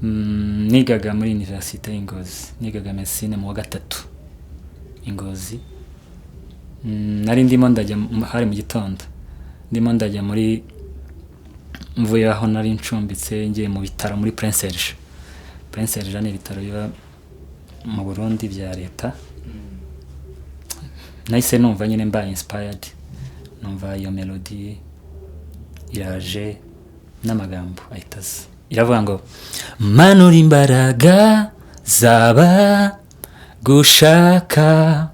Nigaga muri universite y'Ingozi, nigaga medicine mu wa gatatu Ingozi. Nari ndimo ndajya hari mu gitondo, ndimo ndajya muri, mvuye aho nari ncumbitse ngiye mu bitaro muri Prince Serge. Prince Serge ni ibitaro biba mu Burundi bya leta. Nahise numva nyine mbaye inspired, numva iyo melody iraje n'amagambo ahita aza. Iravuga ngo manura imbaraga zaba gushaka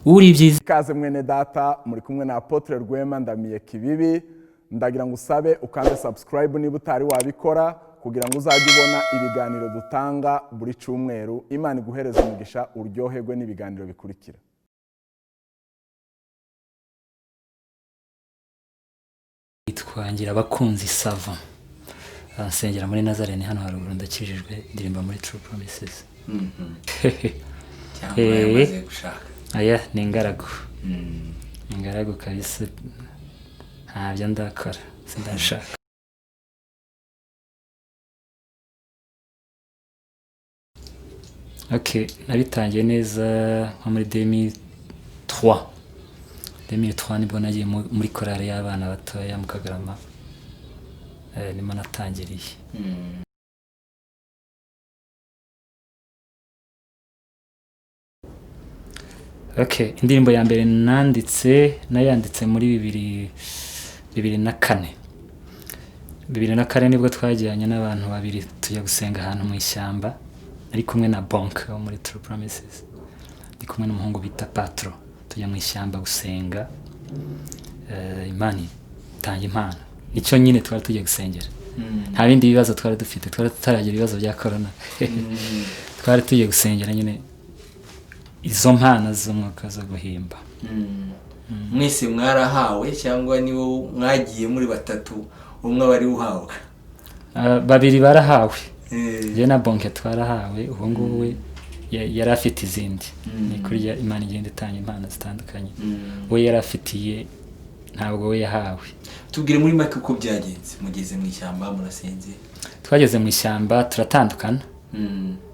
uri byiza. Ikaze mwene data, muri kumwe na Apotre Rwema Ndamiye Kibibi. Ndagira ngo usabe ukande subscribe niba utari wabikora, kugira ngo uzajye ubona ibiganiro dutanga buri cyumweru. Imana iguhereze umugisha, uryoherwe n'ibiganiro bikurikira. Nitwa Ngirabakunzi Sava, nsengera muri Nazarene hano haruguru, ndakijijwe, ndirimba muri True Promises. Cyangwa yamaze gushaka? Aya ni ingaragu, ni ingaragu kabisa, ntabyo ndakora, sindashaka. Okay, nabitangiye neza nko muri 2003. 2003 nibwo nagiye muri korali y'abana batoya mu Kagarama, nimo natangiriye. Okay, indirimbo ya mbere nanditse nayanditse muri 2004. 2004 nibwo twajyanye n'abantu babiri tujya gusenga ahantu mu ishyamba, nari kumwe na Bonk wo muri True Promises, ndi kumwe n'umuhungu bita Patro, tujya mu ishyamba gusenga. Imana itanga impano, nicyo nyine twari tugiye gusengera, nta bindi bibazo twari dufite, twari tutaragira ibibazo bya corona. Twari tugiye gusengera nyine izo mpano z'umwuka zo guhimba. Mwese mwarahawe cyangwa niwo mwagiye muri batatu, umwe aba ari uhawe? Babiri barahawe, njye na Bonke twarahawe, ubu ngubu we yari afite izindi. Ni kurya Imana igenda itanga impano zitandukanye, we yari afitiye, ntabwo we yahawe. Tubwire muri make uko byagenze, mugeze mu ishyamba murasenze? Twageze mu ishyamba turatandukana,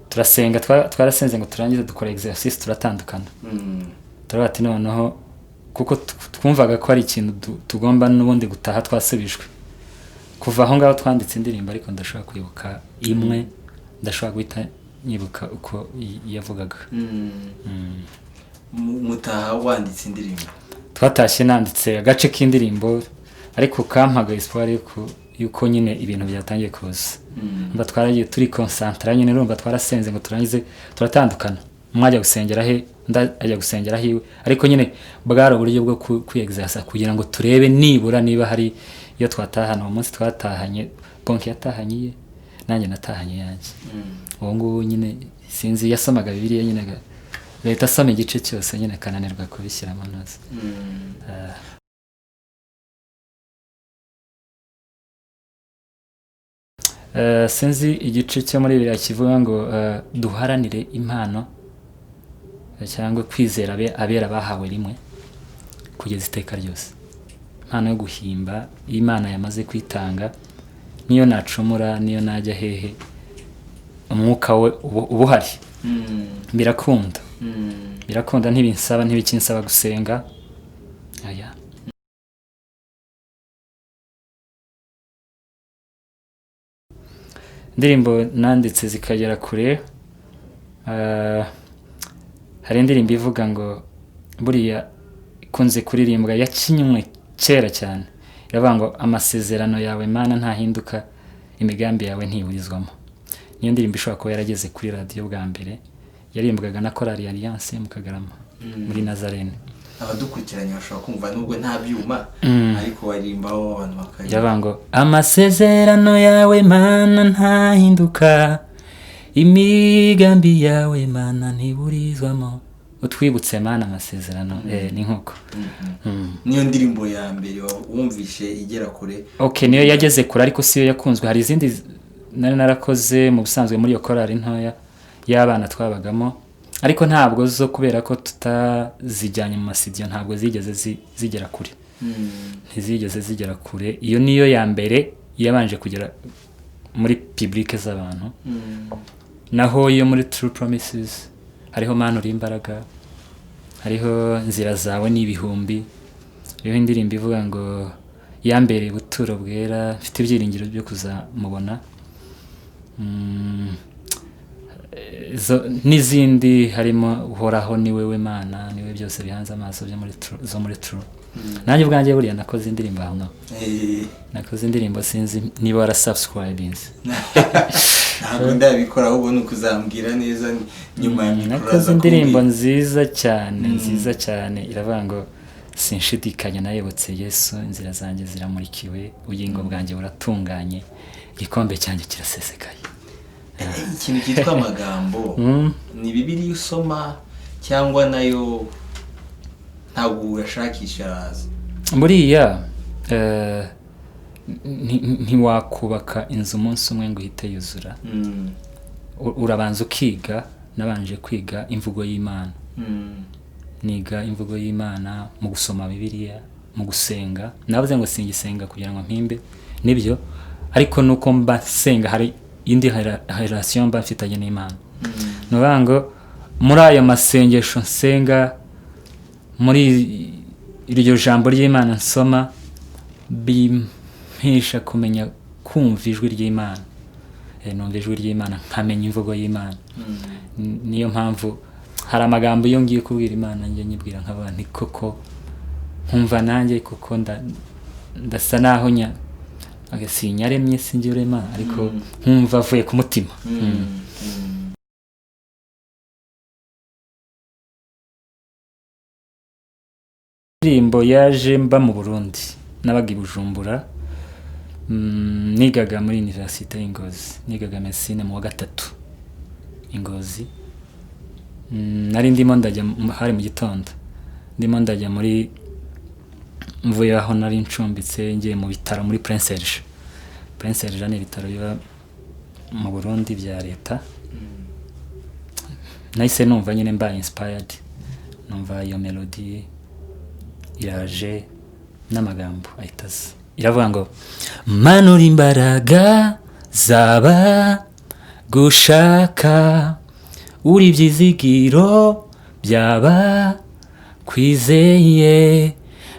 turasenga, twarasenze ngo turangize dukora exercice, turatandukana. Turavuga ati noneho kuko twumvaga ko ari ikintu tugomba n'ubundi gutaha twasubijwe. Kuva aho ngaho twanditse indirimbo, ariko ndashobora kwibuka imwe, ndashobora guhita nyibuka uko yavugaga. Mutaha wanditse indirimbo? Twatashye nanditse agace k'indirimbo, ariko kampaga espoir yuko nyine ibintu byatangiye kuza. Mba twaragiye turi concentra nyine, urumva twarasenze ngo turangize turatandukana, umwe ajya gusengera he, undi ajya gusengera hiwe, ariko nyine bwari uburyo bwo kwiyexercisa kugira ngo turebe nibura niba hari iyo twatahana. Uwo munsi twatahanye, Bonke yatahanye iye, nanjye natahanye iyanjye. Uwo nguwo nyine sinzi, yasomaga Bibiliya nyine agahita asoma igice cyose nyine akananirwa kubishyiramo neza. Sinzi igice cyo muri Bibiliya kivuga ngo duharanire impano cyangwa kwizera abera bahawe rimwe kugeza iteka ryose. Impano yo guhimba Imana yamaze kwitanga, niyo nacumura, niyo najya hehe, umwuka we uba uhari. Birakunda. Birakunda, ntibinsaba, ntibikinsaba gusenga. Aya. Indirimbo nanditse zikagera kure. Hari indirimbo ivuga ngo buriya ikunze kuririmbwa yakinywe kera cyane, iravuga ngo amasezerano yawe Mana ntahinduka, imigambi yawe ntiburizwamo. Niyo ndirimbo ishobora kuba yarageze kuri radiyo bwa mbere, yaririmbwaga na Korali Alliance mu Kagarama muri Nazarene. Abadukurikiranye bashobora kumva nubwo nta byuma, ariko baririmbaho abantu bakajya. Yavuga ngo amasezerano yawe Mana ntahinduka, imigambi yawe Mana ntiburizwamo. Utwibutse Mana amasezerano, ni nkuko. Niyo ndirimbo ya mbere wumvishe igera kure? Okay, niyo yageze kure, ariko siyo yakunzwe. Hari izindi nari narakoze mu busanzwe muri iyo korali ntoya y'abana twabagamo, ariko ntabwo zo kubera ko tutazijyanye mu masidiyo ntabwo zigeze zigera kure. Ntizigeze zigera kure. Iyo niyo ya mbere yabanje kugera muri public z'abantu. Naho iyo muri True Promises hariho Mana uri imbaraga, hariho inzira zawe ni ibihumbi, hariho indirimbo ivuga ngo yambereye ubuturo bwera, mfite ibyiringiro byo kuzamubona. N'izindi harimo uhoraho ni wewe Mana, ni we byose bihanze amaso byo muri True, zo muri True. Nanjye ubwanjye buriya nakoze indirimbo aho ngaho. Nakoze indirimbo, sinzi niba warasubscribinze. Ntabwo ndabikora, ahubwo ni ukuzambwira neza nyuma ya mikoro. Nakoze aza indirimbo kumbwira. Nziza cyane, nziza cyane, iravuga ngo sinshidikanya nayobotse Yesu, inzira zanjye ziramurikiwe, ubugingo bwanjye buratunganye, igikombe cyanjye kirasesekaye. Ikintu cyitwa amagambo, ni Bibiliya usoma cyangwa nayo ntabwo uyashakisha araza? Buriya ntiwakubaka inzu umunsi umwe ngo uhite yuzura. Urabanza ukiga. Nabanje kwiga imvugo y'Imana. Niga imvugo y'Imana mu gusoma Bibiliya, mu gusenga. Navuze ngo singisenga kugira ngo mpimbe, nibyo, ariko nuko mba nsenga hari indi relation mba mfitanye n'Imana. Ni ukuvuga ngo muri ayo masengesho nsenga, muri iryo jambo ry'Imana nsoma, bimpesha kumenya kumva ijwi ry'Imana. Numva ijwi ry'Imana, nkamenya imvugo y'Imana. Niyo mpamvu hari amagambo iyo ngiye kubwira Imana njye nyibwira nkavuga nti koko nkumva nanjye koko ndasa naho nya okay, sinyaremye, sinjye urema, ariko nkumva avuye ku mutima. Indirimbo yaje mba mu Burundi, nabaga i Bujumbura. Nigaga muri Université y'Ingozi, nigaga médecine mu wa gatatu Ingozi. Nari ndimo ndajya hari mu gitondo, ndimo ndajya muri, mvuye aho nari ncumbitse ngiye mu bitaro muri Prince Régent. Prince Régent ni ibitaro biba mu Burundi bya leta. Nahise numva nyine mbaye inspired, numva iyo melody iraje n'amagambo ahita aza. Iravuga ngo manura imbaraga zaba gushaka, uri ibyizigiro byaba kwizeye,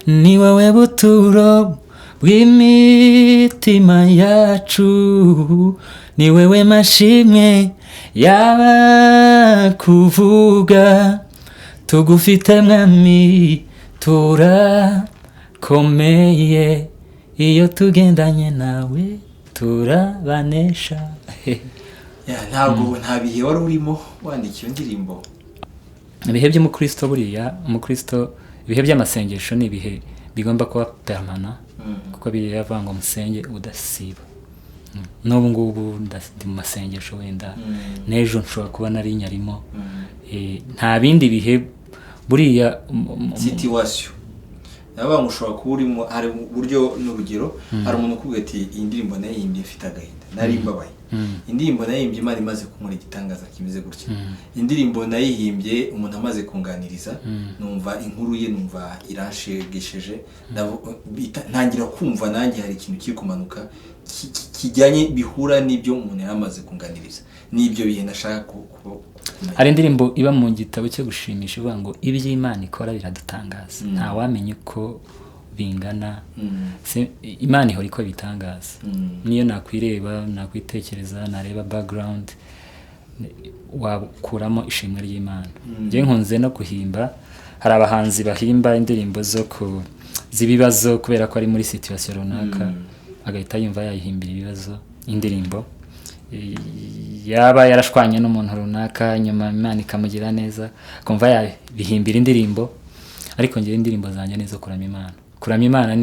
ni wowe buturo bw'imitima yacu, ni wowe mashimwe yaba kuvuga, tugufite mwami turakomeye, iyo tugendanye nawe turabanesha. Ya, ntabwo nta bihe wari urimo wandika iyo ndirimbo? Ibihe by'umukristo, buriya umukristo, ibihe by'amasengesho ni ibihe bigomba kuba permanent, kuko biriya avuga ngo musenge udasiba. N'ubu ngubu ndi mu masengesho, wenda n'ejo nshobora kuba nari nyarimo. Nta bindi bihe buriya Situation nabaga ngo ushobora kuba urimo, hari uburyo, n'urugero, hari umuntu ukubwira ati iyi ndirimbo nayihimbye mfite agahinda, nari mbabaye, indirimbo nayihimbye Imana imaze kunkora igitangaza kimeze gutya, indirimbo nayihimbye umuntu amaze kunganiriza, numva inkuru ye, numva iranshegeshije, ntangira kumva nanjye hari ikintu kiri kumanuka kijyanye bihura n'ibyo umuntu yari amaze kunganiriza. N'ibyo bihe nashaka kumenya. Hari indirimbo iba mu gitabo cyo gushimisha ivuga ngo iby'Imana ikora biradutangaza, ntawamenya uko bingana. Imana ihora ikora ibitangaza. Niyo nakwireba, nakwitekereza, nareba background, wakuramo ishimwe ry'Imana. Njye nkunze no guhimba. Hari abahanzi bahimba indirimbo zo ku z'ibibazo kubera ko ari muri situation runaka, agahita yumva yayihimbira ibibazo indirimbo. Yaba yarashwanye n'umuntu runaka, nyuma Imana ikamugira neza, akumva yabihimbira indirimbo. Ariko ngewe indirimbo zanjye ni izo kuramya Imana. Kuramya Imana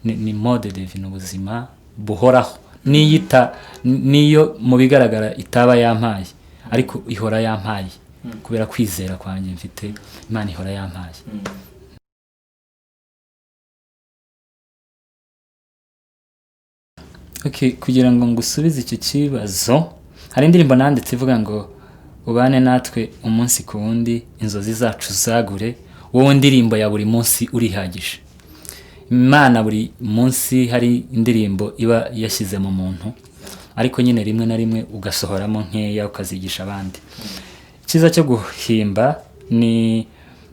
ni mode de vie, ni ubuzima buhoraho. Niyita niyo mu bigaragara itaba yampaye, ariko ihora yampaye kubera kwizera kwanjye mfite. Imana ihora yampaye. Okay, kugira ngo ngusubize icyo kibazo, hari indirimbo nanditse ivuga ngo ubane natwe umunsi ku wundi, inzozi zacu zagure, wowe ndirimbo ya buri munsi urihagije. Imana buri munsi hari indirimbo iba yashyize mu muntu. Ariko nyine rimwe na rimwe ugasohoramo nkeya ukazigisha abandi. Icyiza cyo guhimba ni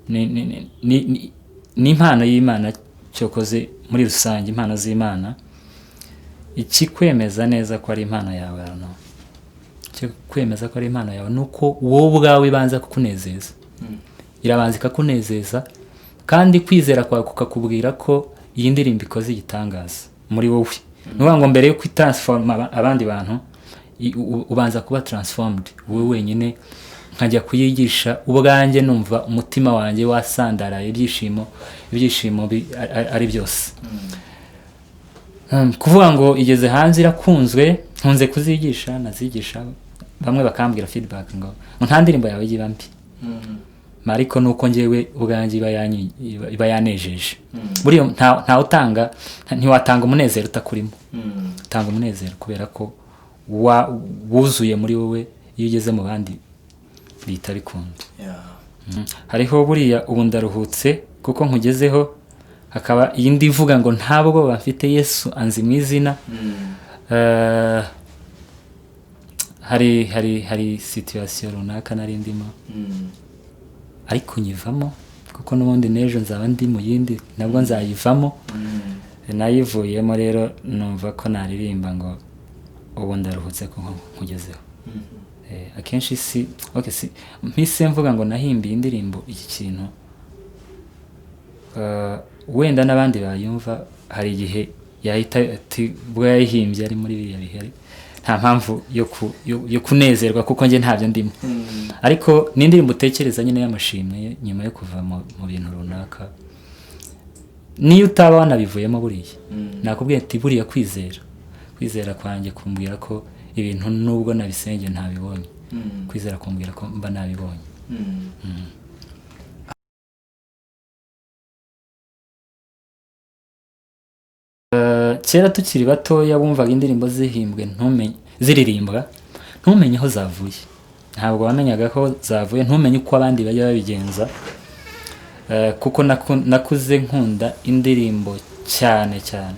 ni ni ni, ni, ni, ni impano y'Imana cyokoze muri rusange, impano z'Imana ikikwemeza neza ko ari impano yawe hano, ikikwemeza ko ari impano yawe ni uko wowe ubwawe ibanza kukunezeza, irabanza ikakunezeza, kandi kwizera kwawe kukakubwira ko iyi ndirimbo ikoze igitangaza muri wowe. Ni ukuvuga ngo mbere yo kwitransforma abandi bantu, ubanza kuba transformed wowe wenyine. Nkajya kuyigisha ubwanjye numva umutima wanjye wasandaraye ibyishimo, ibyishimo ari byose. Kuvuga ngo igeze hanze irakunzwe, nkunze kuzigisha, nazigisha bamwe bakambwira feedback ngo nta ndirimbo yawe iba mbi, ariko nuko njyewe ubwanjye iba yanejeje. Buriya nta utanga, ntiwatanga umunezero utakurimo. Utanga umunezero kubera ko wuzuye muri wowe, iyo ugeze mu bandi bihita bikunda. Hariho buriya ubu ndaruhutse kuko nkugezeho, hakaba iyindi ivuga ngo nta bwoba mfite Yesu anzi mu izina. Hari situation runaka nari ndimo, ariko nyivamo kuko n'ubundi n'ejo nzaba ndi mu yindi, nabwo nzayivamo. Nayivuyemo rero numva ko naririmba ngo ubu ndaruhutse kuko nkugezeho. Akenshi si okay, si mpise mvuga ngo nahimbiye indirimbo iki kintu, wenda n'abandi bayumva hari igihe yahita ati ubwo yayihimbye ari muri biriya bihe, nta mpamvu yo kunezerwa kuko njye ntabyo ndimo. Ariko ni indirimbo utekereza nyine y'amashimwe nyuma yo kuva mu bintu runaka, niyo utaba wanabivuyemo buriya. Nakubwiye ati buriya kwizera kwanjye kumbwira ko ibintu nubwo nabisenge ntabibonye, kwizera kumbwira ko mba nabibonye. Kera tukiri batoya wumvaga indirimbo zihimbwe ntumenye, ziririmbwa ntumenye aho zavuye, ntabwo wamenyaga ko zavuye, ntumenye uko abandi bajya babigenza. Kuko nakuze nkunda indirimbo cyane cyane,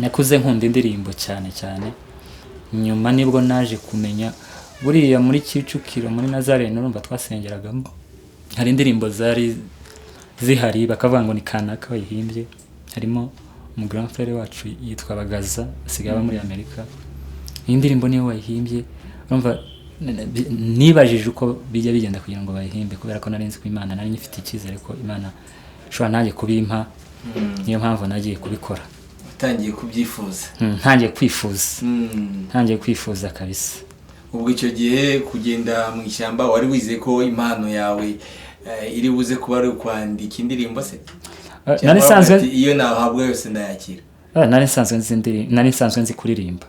nakuze nkunda indirimbo cyane cyane. Nyuma nibwo naje kumenya buriya muri Kicukiro muri Nazarene urumva twasengeragamo, hari indirimbo zari zihari bakavuga ngo ni kanaka wayihimbye. Harimo umu grand frère wacu yitwa Bagaza, asigaye aba muri Amerika, iyi ndirimbo niyo wayihimbye. Urumva nibajije uko bijya bigenda kugira ngo bayihimbe, kubera ko nari nzi ko Imana, nari ngifite icyizere ko Imana ishobora nanjye kubimpa, niyo mpamvu nagiye kubikora. Utangiye kubyifuza? Ntangiye kwifuza. Ntangiye kwifuza kabisa. Ubwo icyo gihe kugenda mu ishyamba wari wizeye ko impano yawe iri buze kuba ari ukwandika indirimbo se? Nari nsanzwe iyo nahabwa yose ndayakira. Nari nsanzwe nzi indirimbo, nari nsanzwe nzi kuririmba.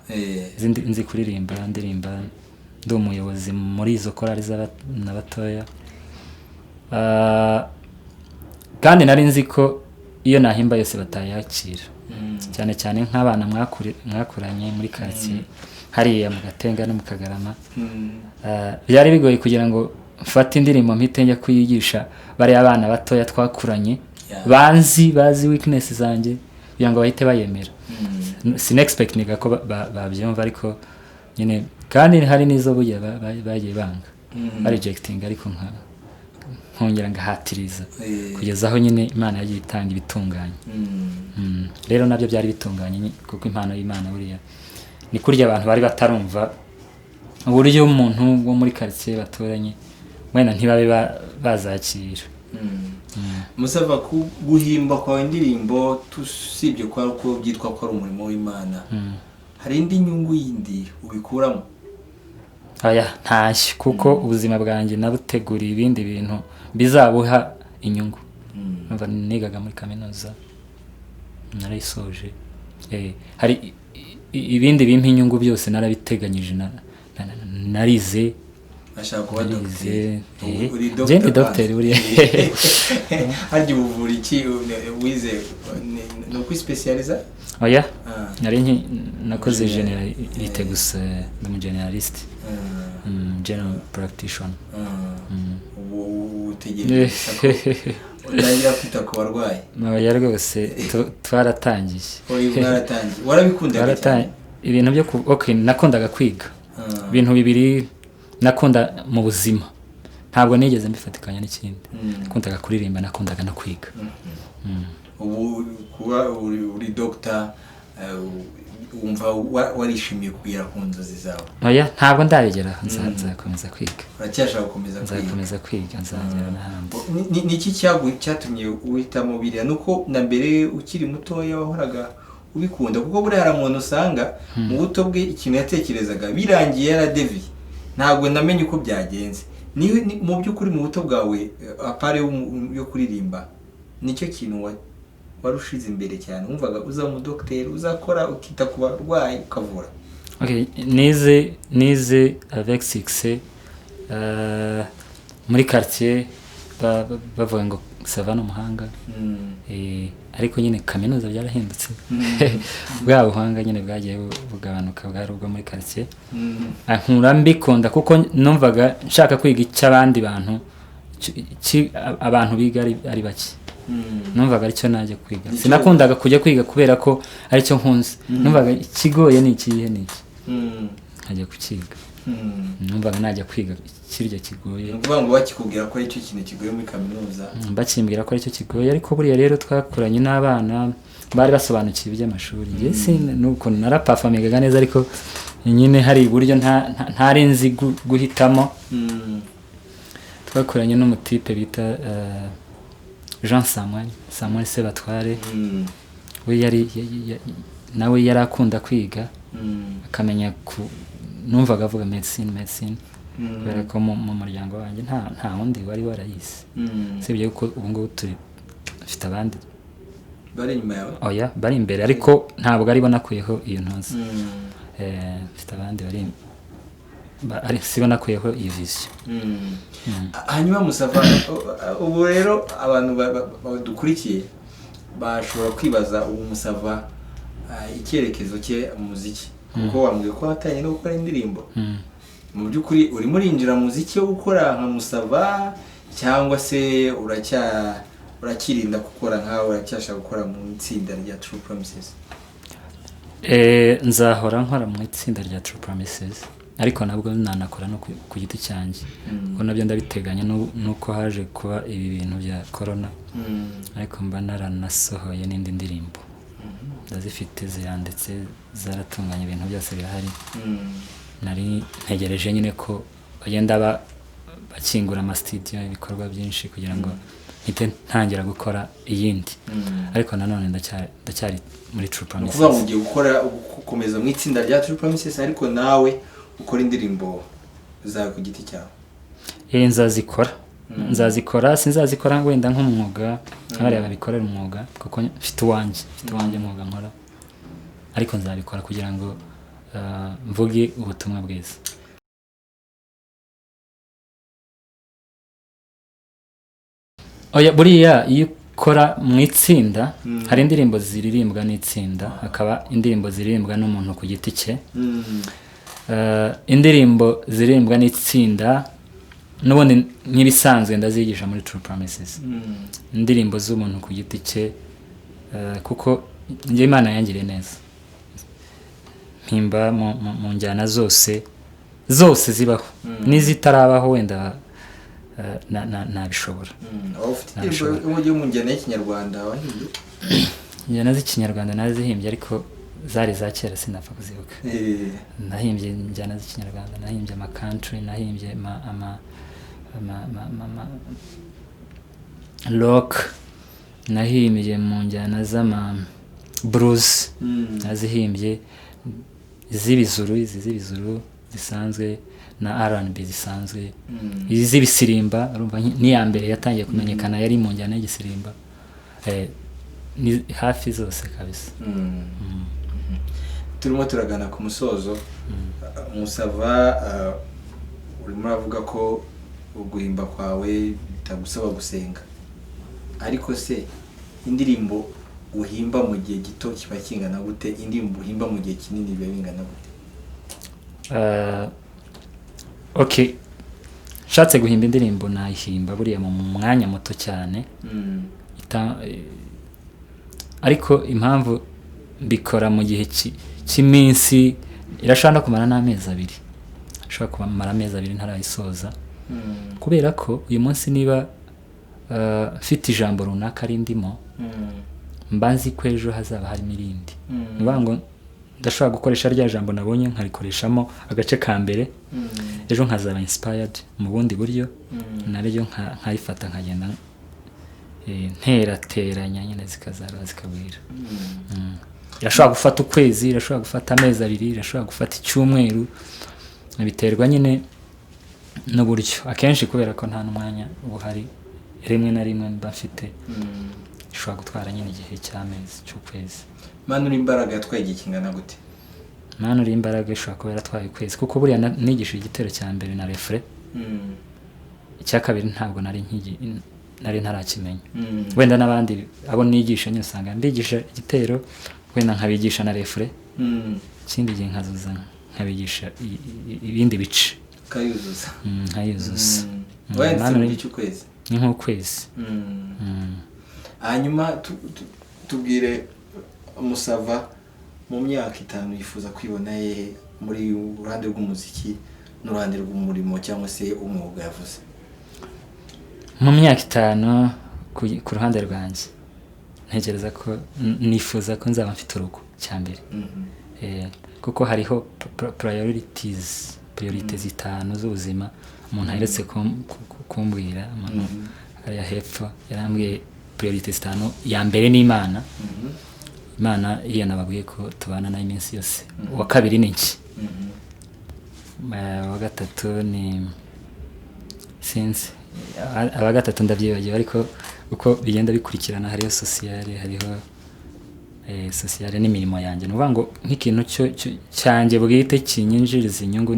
Nzi kuririmba, ndirimba, ndi umuyobozi muri izo korali z'abana batoya. Kandi nari nzi ko iyo nahimba yose batayakira. Cyane cyane nk'abana mwakuranye muri quartier hariya mu Gatenga no mu Kagarama. Byari bigoye kugira ngo mfate indirimbo mpite njya kuyigisha bariya abana batoya twakuranye, banzi, bazi weakness zanjye, kugira ngo bahite bayemera. Sinexpectinga ko babyumva, ariko nyine kandi hari n'izo burya bagiye banga, barejecting, ariko nkongera ngahatiriza kugeza aho nyine Imana yagiye itanga ibitunganye. Rero nabyo byari bitunganye, kuko impano y'Imana buriya ni kurya abantu bari batarumva uburyo umuntu wo muri quartier baturanye wenda ntibabe bazakira. Musava, guhimba kwawe indirimbo tusibye ko ko byitwa ko ari umurimo w'Imana, hari indi nyungu yindi ubikuramo? Oya, ntashye, kuko ubuzima bwanjye nabuteguriye ibindi bintu bizabuha inyungu. Numva nigaga muri kaminuza narayisoje, hari ibindi bimpa inyungu byose narabiteganyije, narize. Ashaka kuba dogiteri. Uri Njye ndi dogiteri buriya. Harya ubuvura iki wize? Ni ukwispecializa? Oya, nari nakoze generalite gusa, ndi umu generaliste, general practitioner. Ubu utegereje ko utangira kwita ku barwayi? Oya rwose, twaratangiye. Oya, mwaratangiye. Warabikundaga cyane? Ibintu byo okay, nakundaga kwiga. Ibintu bibiri nakunda mu buzima, ntabwo nigeze mbifatikanya n'ikindi. Nakundaga kuririmba, nakundaga no kwiga. Ubu kuba uri dogita, wumva warishimiye kugera ku nzozi zawe? Oya, ntabwo ndabigeraho, nzakomeza kwiga. Uracyashaka gukomeza kwiga? Nzakomeza kwiga, nzagera n'ahandi. Ni iki cyatumye uhitamo biriya? Ni uko na mbere ukiri mutoya wahoraga ubikunda? Kuko buriya hari umuntu usanga mu buto bwe ikintu yatekerezaga birangiye yaradeviye, ntabwo namenye uko byagenze. Mu by'ukuri mu buto bwawe, à part yo kuririmba, nicyo kintu wari ushize imbere cyane? Wumvaga uzaba umudogiteri, uzakora ukita ku barwayi, ukavura? Okay, nize avec succès, muri quartier bavuga ngo Sava ni umuhanga. Ariko nyine kaminuza byarahindutse, bwa buhanga nyine bwagiye bugabanuka, bwari ubwo muri quartier. Nkura mbikunda kuko numvaga nshaka kwiga icy'abandi bantu, abantu biga ari bake. Numvaga aricyo najya kwiga. Sinakundaga kujya kwiga kubera ko aricyo nkunze. Numvaga ikigoye ni ikihe, ni iki, nkajya kukiga. Numvaga najya kwiga kirya kigoye. Ni ukuvuga ngo bakikubwira ko aricyo kintu kigoye muri kaminuza? Bakimbwira ko aricyo kigoye, ariko buriya rero twakoranye n'abana bari basobanukiwe iby'amashuri. Njye nuko naraperformingaga neza, ariko nyine hari uburyo ntari nzi guhitamo. Twakoranye n'umutipe bita Jean Samuel, Samuel Sebatware. We yari nawe yari akunda kwiga, akamenya ku numvaga avuga medicine, medicine, kubera ko mu muryango wanjye nta wundi wari warayize, usibye ko ubu ngubu turi dufite abandi. Bari inyuma yawe? Oya, bari imbere, ariko ntabwo aribo nakuyeho iyo ntuzi. Mfite abandi bari sibo nakuyeho iyo vision. Hanyuma Musava, ubu rero abantu badukurikiye bashobora kwibaza ubu Musava, icyerekezo cye mu muziki, kuko wambwiye ko watangiye no gukora indirimbo. Mu by'ukuri urimo urinjira mu muziki wo gukora nka Musava, cyangwa se urakirinda gukora nkawe, uracyashaka gukora mu itsinda rya True Promises? Nzahora nkora mu itsinda rya True Promises, ariko nabwo nanakora no ku giti cyanjye, kuko nabyo ndabiteganya, nuko haje kuba ibi bintu bya corona. Ariko mba naranasohoye n'indi ndirimbo, ndazifite, ziranditse, zaratunganye, ibintu byose birahari. Nari ntegereje nyine ko bagenda bakingura amasitidiyo, ibikorwa byinshi, kugira ngo mpite ntangira gukora iyindi. Ariko nanone ndacyari muri True Ni Promises. ukuvuga ngo ugiye gukora, gukomeza mu itsinda rya True Promises, ariko nawe ukora indirimbo zawe ku giti cyawe? Nzazikora, nzazikora. Sinzazikora wenda nk'umwuga nk'abariya babikorera umwuga, kuko mfite uwanjye mwuga nkora, ariko nzabikora kugira ngo mvuge ubutumwa bwiza. Oya, buriya iyo ukora mu itsinda, hari indirimbo ziririmbwa n'itsinda, hakaba indirimbo ziririmbwa n'umuntu ku giti cye. Indirimbo ziririmbwa n'itsinda n'ubundi nk'ibisanzwe ndazigisha muri True Promises. Indirimbo z'umuntu ku giti cye, kuko njye Imana yangiriye neza, mpimba mu njyana zose zose zibaho n'izitarabaho wenda, nabishobora. Waba ufite indirimbo yo mu njyana y'ikinyarwanda wahimbye? Injyana z'ikinyarwanda nazihimbye, ariko zari za kera, sinapfa kuzibuka. Nahimbye injyana z'ikinyarwanda, nahimbye ama country, nahimbye ama rock, nahimbye mu njyana z'ama blues, nazihimbye iz'ibizuru, izi z'ibizuru zisanzwe na R&B zisanzwe, izi z'ibisirimba. Urumva n'iya mbere yatangiye kumenyekana yari mu njyana y'igisirimba. Ni hafi zose kabisa. Turimo turagana ku musozo. Musava, urimo uravuga ko uguhimba kwawe bitagusaba gusenga, ariko se indirimbo uhimba mu gihe gito kiba kingana gute? Indirimbo uhimba mu gihe kinini biba bingana gute? Okay, nshatse guhimba indirimbo nayihimba buriya mu mwanya muto cyane. Ariko impamvu mbikora mu gihe cy'iminsi, irashobora no kumara n'amezi 2, ishobora kumara amezi 2 ntarayisoza, kubera ko uyu munsi niba mfite ijambo runaka ari ndimo, mba nzi ko ejo hazaba harimo irindi. Ni ukuvuga ngo ndashobora gukoresha rya jambo nabonye, nkarikoreshamo agace ka mbere, ejo nkazaba inspired mu bundi buryo, naryo nkarifata, nkagenda nterateranya nyine, zikazara zikagwira. Irashobora gufata ukwezi, irashobora gufata amezi 2, irashobora gufata icyumweru, biterwa nyine n'uburyo. Akenshi kubera ko nta n'umwanya uba uhari, rimwe na rimwe mba mfite, ishobora gutwara nyine igihe cy'amezi, cy'ukwezi. Mana uri imbaraga yatwaye igihe kingana gute? Mana uri imbaraga ishobora kuba yaratwaye ukwezi, kuko buriya nigishije igitero cya mbere na refrain, icya kabiri ntabwo nari nkigi, nari ntarakimenya. Wenda n'abandi abo nigisha nyine usanga mbigisha igitero, wenda nkabigisha na refrain, ikindi gihe nkazuza nkabigisha ibindi bice. Ukayuzuza. Nkayuzuza. Wayanditse Mana mu uri gihe cy'ukwezi? Ni nk'ukwezi. Hanyuma tubwire, Musava mu myaka 5 yifuza kwibona hehe muri uruhande rw'umuziki n'uruhande rw'umurimo cyangwa se umwuga yavuze? Mu myaka 5, ku ruhande rwanjye ntekereza ko nifuza ko nzaba mfite urugo, cya mbere. Kuko hariho priorities, priorities 5 z'ubuzima umuntu aherutse kumbwira. Umuntu hariya hepfo yarambwiye priorities 5. Ya mbere ni Imana. Imana iyo nababwiye ko tubana nayo iminsi yose. Uwa kabiri ni iki? Uwa gatatu ni, sinzi, aba gatatu ndabyibagiwe, ariko uko bigenda bikurikirana hariho sociale, hariho sociale n'imirimo yanjye. Ni ukuvuga ngo nk'ikintu cyanjye bwite kinyinjiriza inyungu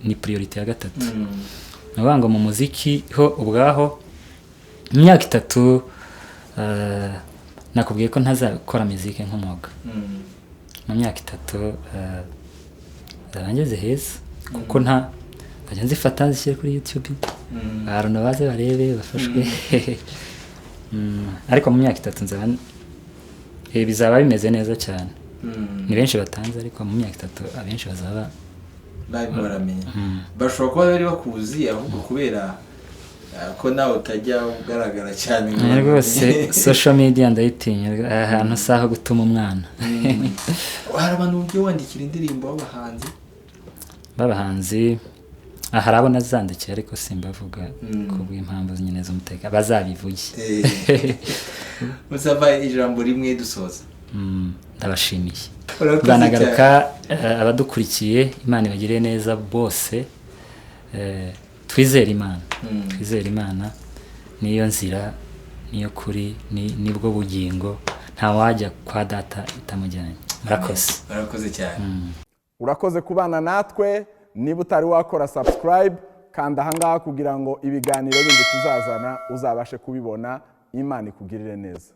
ni priorité ya gatatu. Ni ukuvuga ngo mu muziki ho ubwaho, mu myaka 3, nakubwiye ko ntazakora muzike nk'umwuga. Mu myaka 3 nzaba ngeze heza, kuko nta nzajya nzifata nzishyire kuri YouTube, abantu baze barebe bafashwe. Ariko mu myaka 3 nzaba bizaba bimeze neza cyane. Ni benshi batanze, ariko mu myaka 3 abenshi bazaba Barimo baramenya. Bashobora kuba bari bakuzi, ahubwo kubera ko nawe utajya ugaragara cyane ngo Rwose bamenye. Social media ndayitinya, aha hantu si aho gutuma umwana. Hari abantu ugiye wandikira indirimbo b'abahanzi? B'abahanzi, hari abo nazandikiye, ariko simbavuga ku bw'impamvu nyine z'umutekano, bazabivuge. Musava, ijambo rimwe dusoza. Ndabashimiye. Urakoze. Nzanagaruka. Abadukurikiye, Imana ibagirire neza bose. Twizere Imana, twizere Imana, niyo nzira, niyo kuri, nibwo bugingo. Ntawajya kwa Data itamujyanye. Murakoze. Urakoze cyane. Urakoze kubana natwe. Niba utari wakora subscribe, kanda ahangaha kugira ngo ibiganiro bindi tuzazana uzabashe kubibona. Imana ikugirire neza.